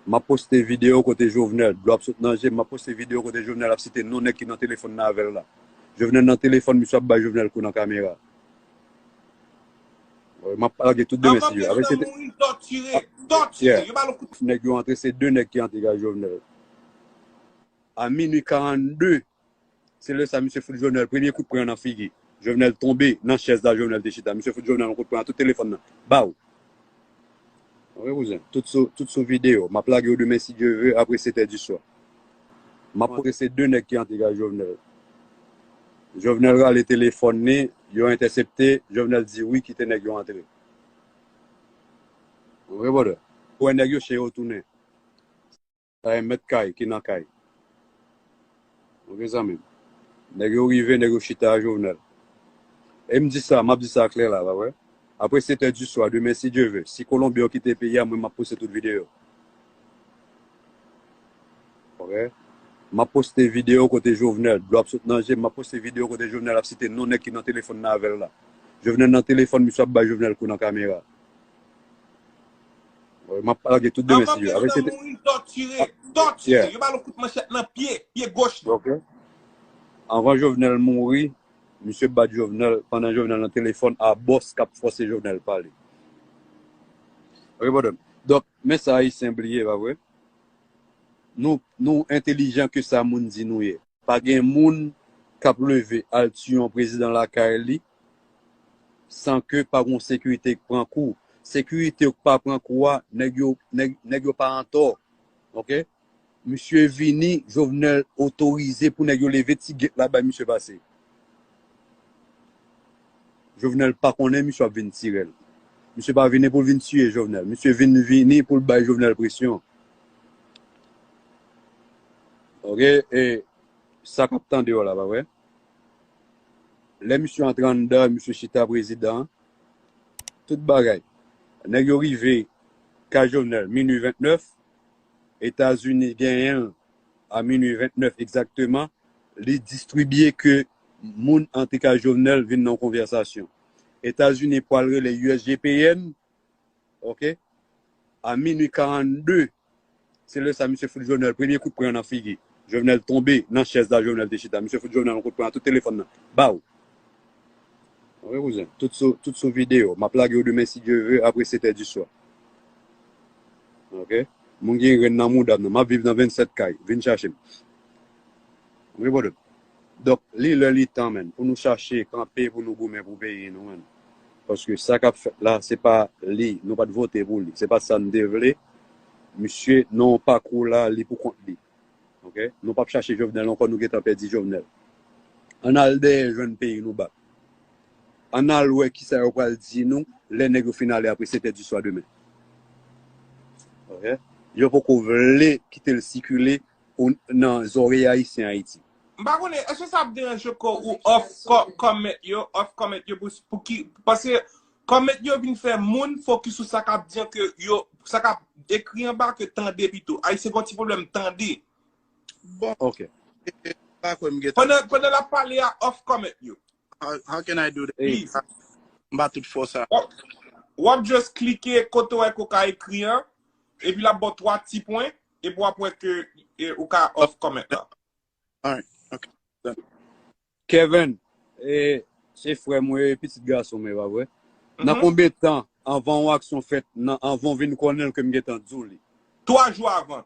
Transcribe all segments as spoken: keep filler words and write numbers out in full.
M ap poste videyo kote Jovenel, dlo ap sot nan je m, m ap poste videyo kote Jovenel ap site non nèg ki nan telefòn nan avè l la. Jovenel nan telefòn, misye ap bay Jovenel kou nan kamera. M ap lage tout demen si Jovenel. Apre se te- mouri, tòtire, tòtire. Yo ba l kout. Nèg yo antre, se de nèg ki antre kay Jovenel. A minui karannde, se lè sa misye fout Jovenel premye kout pwen nan figi. Jovenel tonbe nan chèz la Jovenel te chita. Misye fout Jovenel yon kout pwen nan tout telefòn nan. Baw. Ok, kouzen. Tout sou, tout sou videyo. M ap lage yo demen si Dye ve apre setè di swa. M ap montre se de nèg ki antre kay Jovenel. Jovenel rale telefòn li, yo entèsepte, Jovenel di wi, kite nèg yo antre. Ok, brother. Ou wè nèg yo chen yo tounen. Sa e mèt kay ki nan kay. Ok, zanmi m. Nèg yo rive, nèg yo chita a Jovenel. E m di sa, m ap di sa klè la, pa vre? Apre setè di swa, demen, si Dye ve, si Kolonbyen yo kite peyi a, mwen, m ap poste tout videyo. Ok? M ap poste videyo kote Jovenel, dlo ap sot nan je m, m ap poste videyo kote Jovenel ap site non nèg ki nan telefòn nan avè l la. Jovenel nan telefòn, misye ap bay Jovenel kou nan kamera. Wi, m ap lage tout demen si Dye ve. Apre se te- mouri, tòtire, tòtire. Yo ba l yon kout manchèt nan pye, pye goch li. Ok. Anvan Jovenel mouri, misye bat Jovenel, pandan Jovenel nan telefòn a bòs k ap fòse Jovenel pale. Ok, brother. Donk, men sa Ayisyen bliye, pa vre? Nou, nou entelijan ke sa moun di nou ye. Pa gen moun k ap leve al tiye yon prezidan lakay li san ke pa gen sekirite k pran kou. Sekirite k pa pran kou a, nèg yo, nèg, nèg yo pa antò. Ok? Misye vini, Jovenel otorize pou nèg yo leve ti gèt la bay misye pase. Jovenel pa konnen misye ap vin tire l. Misye pa vini pou l vin tiye Jovenel. Misye vin vini pou l bay Jovenel presyon. Ok? E sa k ap tande yo la, pa vre? Lè misye antre anndan, misye chita prezidan, tout bagay. Nèg yo rive kay Jovenel, minui vennèf, Etazini genyen l a minui vennèf egzakteman, li distribye ke moun antre kay Jovenel vin nan yon konvèsasyon. Etazini pral rele U S G P N, ok, a minui karannde, se lè sa misye fout Jovenel premye kout pwen nan figi. Jovenel tonbe nan chèz la Jovenel te chita. Misye fout Jovenel yon kout pwen nan tout telefòn nan. Baw. Ok, kouzen. Tout sou, tout sou videyo. M ap lage yo demen si Dye ve apre setè di swa. Ok? Moun gen grenn nan mouda m nan. M ap viv nan vennsèt kay. Vin chache m. Ok, brother. Donk, li lè li tan, menn, pou nou chache kanpe, pou nou goumen pou peyi nou, menn. Paske sa k ap fèt la, se pa li. Nou pa t vote pou li. Se pa sa n te vle. Misye, nan yon pakou la, li pou kont li. Ok? Nou p ap chache Jovenel ankò, nou gentan pèdi Jovenel. Ann al dèyè jwenn peyi nou bak. Ann al wè kisa yo pral di nou lè nèg yo fin ale apre setè di swa demen. Ok? Yo poko vle kite l sikile nan zòrèy Ayisyen Ayiti. M pa konnen, èske sa ap deranje kò ou off co- comment yo, off comment yo pou, pou ki, paske comment yo vin fè moun fokis sou sa k ap di an ke yo, sa k ap ekri anba ke tande pito. Ayisyen gen yon ti pwoblèm tande. Bon. Ok. E, e, pa kwè m gentan. Pandan, pandan l ap pale a, off comment yo. How, how can I do that? Please. M pa tout fò sa. W ap, w ap just klike kote w wè ke w ka ekri an, epi l ap ba w twa ti pwen, epi w ap wè ke, e, ou ka off comment la. Alright. Ok. Done. Kevin, e, se frè mwen, e pitit gason mwen, pa vre? Nan konbyen tan anvan yon aksyon fèt, nan, anvan w vin konnen l ke m gentan di w li? Twa jou avan.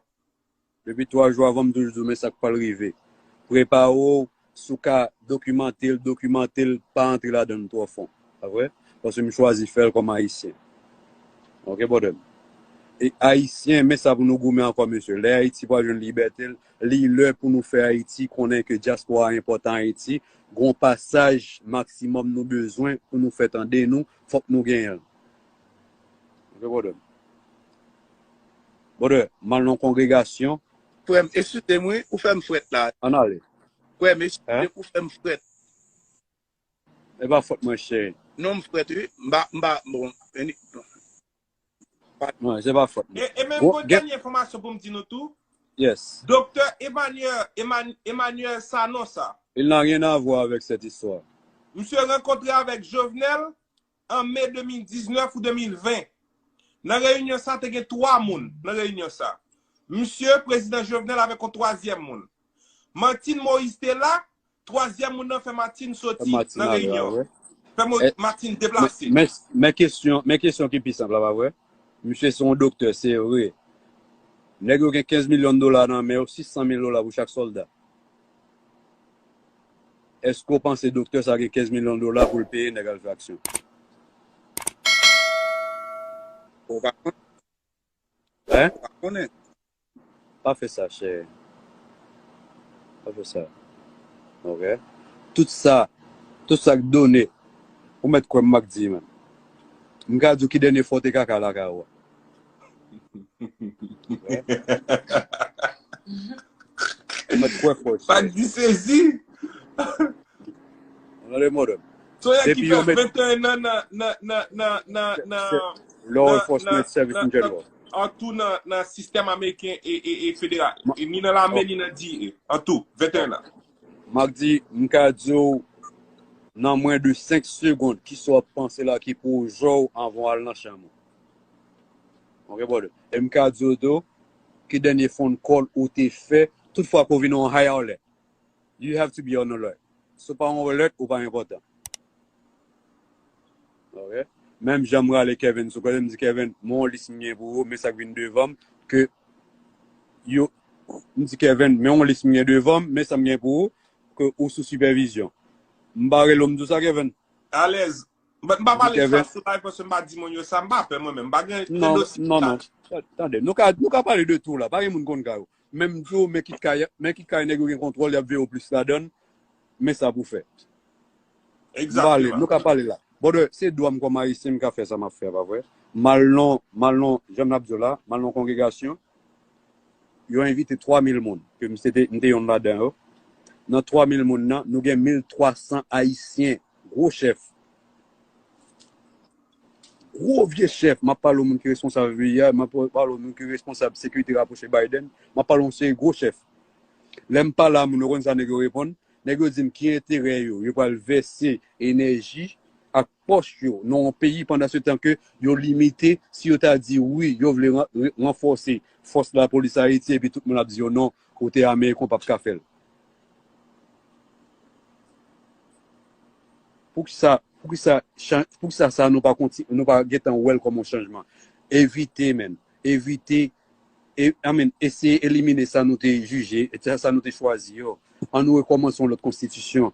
Depi twa jou avan, m toujou di w, men sa k pral rive. Prepare w, si w ka dokimante l, dokimante l, pa antre ladan l twò fon. Pa vre? Paske m chwazi fè l kòm Ayisyen. Ok, brother m. E Ayisyen, men sa pou nou goumen ankò, mesye. Lè Ayiti pral jwenn libète l, li lè pou nou fè Ayiti konnen ke dyaspora a enpòtan Ayiti, gon pasaj maksimòm nou bezwen pou nou fè tande nou, fòk nou genyen l. Ok, brother. Brother, m al nan kongregasyon. Frè m, eskize m wi, ou fè m frèt la. Ann ale. Frè m, eskize m, ou fè m frèt. E pa fòt mwen, cheri. Non, m frèt wi. M pa, m pa, bon, anyway. Non, se pa fòt mwen. E, e menm gon dènye enfòmasyon pou m di nou tou. Yes. Doktè Emmanuel, Emman- Emmanuel Sanon sa. Il n'a rien à voir avec cette histoire. Misye rankontre avèk Jovenel an me de mil diznèf ou de mil ven. Nan reyinyon sa, te gen twa moun nan reyinyon sa. Misye, prezidan Jovenel avèk yon twazyèm moun. Martine Moïse te la, twazyèm moun nan fè Martine soti nan reyinyon. Fè Martine deplase. Men, men kesyon, men kesyon ki pi senp la, pa vre? Misye se yon doktè, se vre. Nèg yo gen kenz milyon dola nan men yo, sis san mil dola pou chak sòlda. Èske w panse doktè sa gen kenz milyon dola pou l peye nèg al fè aksyon? Ou pa konnen. Hein? Ou pa konnen. Pa fè sa, chè. Pa fè sa. Ok? Tout sa, tout sa k done, ou mèt kwè m, m ap di, man. M ka di w ki dènye fòte kaka lakay ou a. Ou mèt kwè fò, chè. Pak di sezi. Ou tande, modèm. Soyè ki fè venteyen an nan, nan, nan, nan, nan, nan, nan, nan, nan, nan, nan, an tou nan, nan sistèm ameriken e, e, e federal. E ni nan lame, ni nan D E. An tou, venteyen an. M ap di, m ka di w, nan mwen de senk segonn, kisa w ap panse la ki pwojè w anvan w al nan chanm ou? Ok, brother. E m ka di w tou, ki dènye phone call ou te fè, tout fwa ke w vin yon high alert. You have to be on alert. Si w pa on alert, ou pa enpòtan. Ok? Menm jan m rale Kevin sou kote, m di, Kevin, men yon lis m gen pou ou, men sa k vin devan m, ke yo, m di, Kevin, men yon lis m gen devan m, men sa m gen pou ou, ke ou sou sipèvizyon. M pa rele w, m di w sa, Kevin? Alèz. But m pa pale sa sou live paske m pa di moun yo sa, m pa pè mwen menm. M pa gen non, non, non. Tande, nou ka, nou ka pale de tou la. Pa gen moun konn kay ou. Men m di w, men kit kay, men kit kay nèg yo gen kontwòl, y ap veye w plis ladan l. Men sa pou fè. M pale, nou ka pale la. Brother, se dwa m kòm Ayisyen, m ka fè sa m ap fè, pa vre? M al nan, m al nan, jan m ap di w la, m al nan kongregasyon. Yo envite twa mil moun, ke m se te, m te yonn ladan yo. Nan twa mil moun nan, nou gen mil twa san Ayisyen, gwo chèf. Gwo vye chèf, m ap pale w moun ki responsab V I A, m ap pale w moun ki responsab sekirite rapwoche Biden, m ap pale w yon seri gwo chèf. Lè m pale a moun, ou konn sa nèg yo reponn? Nèg yo di m ki enterè yo, yo pral vèse enèji ak pòch yo nan yon peyi pandan se tan ke yo limite, si yo ta di wi, yo vle ran-, re-, ranfòse fòs lapolis Ayiti, epi tout moun ap di yo non, kote Ameriken w p ap ka fè l. Poukisa, poukisa, chan-, poukisa sa nou pa konti-, nou pa gentan wè l kòm yon chanjman? Evite, men. Evite, e, I mean, eseye elimine sa nou te jije, e sa, sa nou te chwazi yo. An nou rekòmanse yon lòt konstitisyon.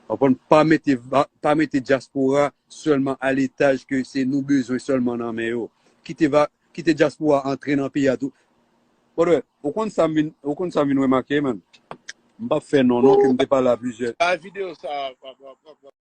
Konprann? Pa mete va-, pa mete dyaspora sèlman a letaj ke se nou bezwen sèlman nan men yo. Kite va-, kite dyaspora antre nan peyi a tou. Brother, ou konn sa m vin, ou konn sa m vin remake, man? M p ap fè non, non, ke m te pale a plizyè. Bay videyo sa, pa, pa, pa, pa.